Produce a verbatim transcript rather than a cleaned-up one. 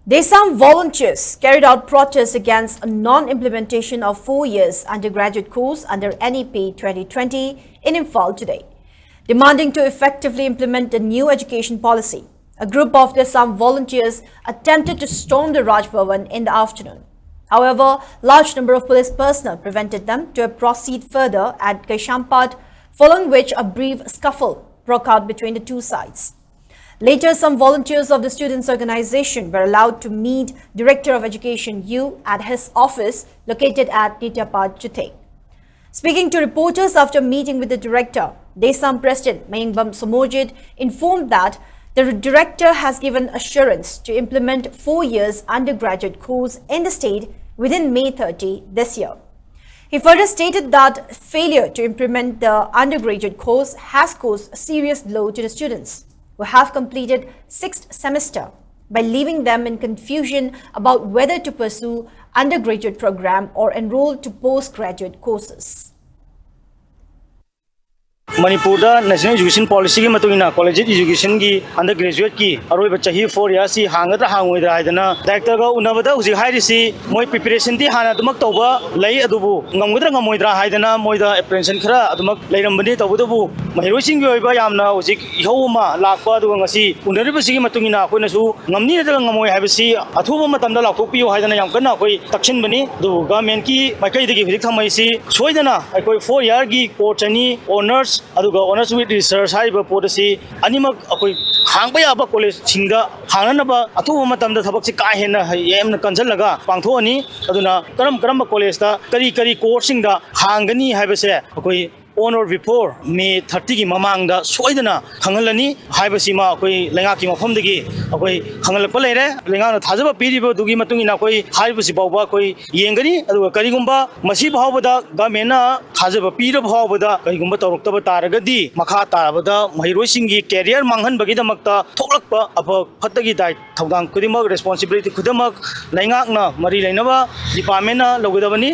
Desam volunteers carried out protests against a non-implementation of four years undergraduate course under N E P twenty twenty in Imphal today, demanding to effectively implement the new education policy. A group of Desam volunteers attempted to storm the Raj Bhavan in the afternoon. However, large number of police personnel prevented them to proceed further at Kaisampad, following which a brief scuffle broke out between the two sides. Later, some volunteers of the students' organization were allowed to meet Director of Education U at his office located at Nityapat Chuthe. Speaking to reporters after meeting with the director, Desam President Mayengbam Somojit informed that the director has given assurance to implement four years undergraduate course in the state within May thirty this year. He further stated that failure to implement the undergraduate course has caused a serious blow to the students who have completed sixth semester by leaving them in confusion about whether to pursue undergraduate program or enroll to postgraduate courses. ꯃꯅꯤꯄꯨꯔꯗ national education ꯄꯣꯂꯤꯁꯤꯒꯤ ꯃꯇꯨꯡ ꯏꯟꯅ college ꯏꯖꯨꯀꯦꯁꯟꯒꯤ under ꯒ꯭ꯔꯦꯖꯨꯋꯦꯠꯀꯤ ꯑꯔꯣꯏꯕ ꯆꯍꯤ four ꯌꯥꯔꯁꯤ ꯍꯥꯡꯒꯗ꯭ꯔꯥ ꯍꯥꯡꯉꯣꯏꯗ꯭ꯔꯥ ꯍꯥꯏꯗꯅ ꯗꯥꯏꯔꯦꯛꯇꯔꯒ ꯎꯅꯕꯗ ꯍꯧꯖꯤꯛ ꯍꯥꯏꯔꯤꯁꯤ ꯃꯣꯏ ꯄ꯭ꯔꯤꯄꯦꯔꯦꯁꯟꯗꯤ ꯍꯥꯟꯅ ꯑꯗꯨꯃꯛ ꯇꯧꯕ ꯂꯩ, ꯑꯗꯨꯕꯨ ꯉꯝꯒꯗ꯭ꯔꯥ ꯉꯝꯃꯣꯏꯗ꯭ꯔꯥ ꯍꯥꯏꯗꯅ ꯃꯣꯏꯗ ꯑꯦꯄ꯭ꯔꯦꯟꯁꯟ ꯈꯔ ꯑꯗꯨꯃꯛ ꯂꯩꯔꯝꯕꯅꯤ꯫ ꯇꯧꯕꯇꯕꯨ ꯃꯍꯩꯔꯣꯏꯁꯤꯡꯒꯤ ꯑꯣꯏꯕ ꯌꯥꯝꯅ ꯍꯧꯖꯤꯛ ꯏꯍꯧ ꯑꯃ ꯂꯥꯛꯄ, ꯑꯗꯨꯒ ꯉꯁꯤ ꯎꯅꯔꯤꯕꯁꯤꯒꯤ ꯃꯇꯨꯡ ꯏꯟꯅ ꯑꯩꯈꯣꯏꯅꯁꯨ ꯉꯝꯅꯤ ꯅꯠꯇ꯭ꯔꯒ ꯉꯝꯃꯣꯏ ꯍꯥꯏꯕꯁꯤ ꯑꯊꯨꯕ ꯃꯇꯝꯗ ꯂꯥꯎꯊꯣꯛꯄꯤꯌꯨ ꯍꯥꯏꯗꯅ ꯌꯥꯝ ꯀꯟꯅ ꯑꯩꯈꯣꯏ ꯇꯛꯁꯤꯟꯕꯅꯤ꯫ ꯑꯗꯨꯕꯨ ꯒꯚꯔꯟꯃꯦꯟꯠꯀꯤ ꯃꯥꯏꯀꯩꯗꯒꯤ ꯍꯧꯖꯤꯛ ꯊꯝꯃꯛꯏꯁꯤ ꯁꯣꯏꯗꯅ ꯑꯩꯈꯣꯏ ꯐꯣꯔ ꯌꯥꯔꯒꯤ ꯀꯣꯔꯁ ꯑꯅꯤ, ꯑꯣꯅꯔꯁ ꯑꯗꯨꯒ ꯑꯣꯅꯔꯁ ꯋꯤꯠ ꯔꯤꯁꯔꯁ ꯍꯥꯏꯔꯤꯕ ꯄꯣꯠ ꯑꯁꯤ ꯑꯅꯤꯃꯛ ꯑꯩꯈꯣꯏ ꯍꯥꯡꯕ ꯌꯥꯕ ꯀꯣꯂꯦꯖꯁꯤꯡꯗ ꯍꯥꯡꯅꯅꯕ ꯑꯊꯨꯕ ꯃꯇꯝꯗ ꯊꯕꯛꯁꯤ ꯀꯥ ꯍꯦꯟꯅ ꯍꯌꯦꯡ ꯌꯥꯝꯅ ꯀꯟꯁꯤꯜꯂꯒ ꯄꯥꯡꯊꯣꯛꯑꯅꯤ꯫ ꯑꯗꯨꯅ ꯀꯔꯝ ꯀꯔꯝꯕ ꯀꯣꯂꯦꯖꯇ ꯀꯔꯤ ꯀꯔꯤ ꯀꯣꯔꯁꯁꯤꯡꯗ ꯍꯥꯡꯒꯅꯤ ꯍꯥꯏꯕꯁꯦ ꯑꯩꯈꯣꯏ on or before May thirty ꯒꯤ ꯃꯃꯥꯡꯗ ꯁꯣꯏꯗꯅ ꯈꯪꯍꯜꯂꯅꯤ ꯍꯥꯏꯕꯁꯤꯃ ꯑꯩꯈꯣꯏ ꯂꯩꯉꯥꯛꯀꯤ ꯃꯐꯝꯗꯒꯤ ꯑꯩꯈꯣꯏ ꯈꯪꯍꯜꯂꯛꯄ ꯂꯩꯔꯦ꯫ ꯂꯩꯉꯥꯛꯅ ꯊꯥꯖꯕ ꯄꯤꯔꯤꯕꯗꯨꯒꯤ ꯃꯇꯨꯡ ꯏꯟꯅ ꯑꯩꯈꯣꯏ ꯍꯥꯏꯔꯤꯕꯁꯤ ꯐꯥꯎꯕ ꯑꯩꯈꯣꯏ ꯌꯦꯡꯒꯅꯤ꯫ ꯑꯗꯨꯒ ꯀꯔꯤꯒꯨꯝꯕ ꯃꯁꯤ ꯐꯥꯎꯕꯗ ꯒꯚꯔꯟꯃꯦꯟꯠꯅ ꯊꯥꯖꯕ ꯄꯤꯔꯕ ꯐꯥꯎꯕꯗ ꯀꯔꯤꯒꯨꯝꯕ ꯇꯧꯔꯛꯇꯕ ꯇꯥꯔꯒꯗꯤ ꯃꯈꯥ ꯇꯥꯔꯕꯗ ꯃꯍꯩꯔꯣꯏꯁꯤꯡꯒꯤ ꯀꯦꯔꯤꯌꯔ ꯃꯥꯡꯍꯟꯕꯒꯤꯗꯃꯛꯇ ꯊꯣꯛꯂꯛꯄ ꯑꯐ ꯐꯠꯇꯒꯤ ꯗꯥꯏ ꯊꯧꯗꯥꯡ ꯈꯨꯗꯤꯡꯃꯛ, ꯔꯦꯁꯄꯣꯟꯁꯤꯕꯤꯂꯤꯇꯤ ꯈꯨꯗꯤꯡꯃꯛ ꯂꯩꯉꯥꯛꯅ ꯃꯔꯤ ꯂꯩꯅꯕ ꯗꯤꯄꯥꯔꯠꯃꯦꯟꯠꯅ ꯂꯧꯒꯗꯕꯅꯤ꯫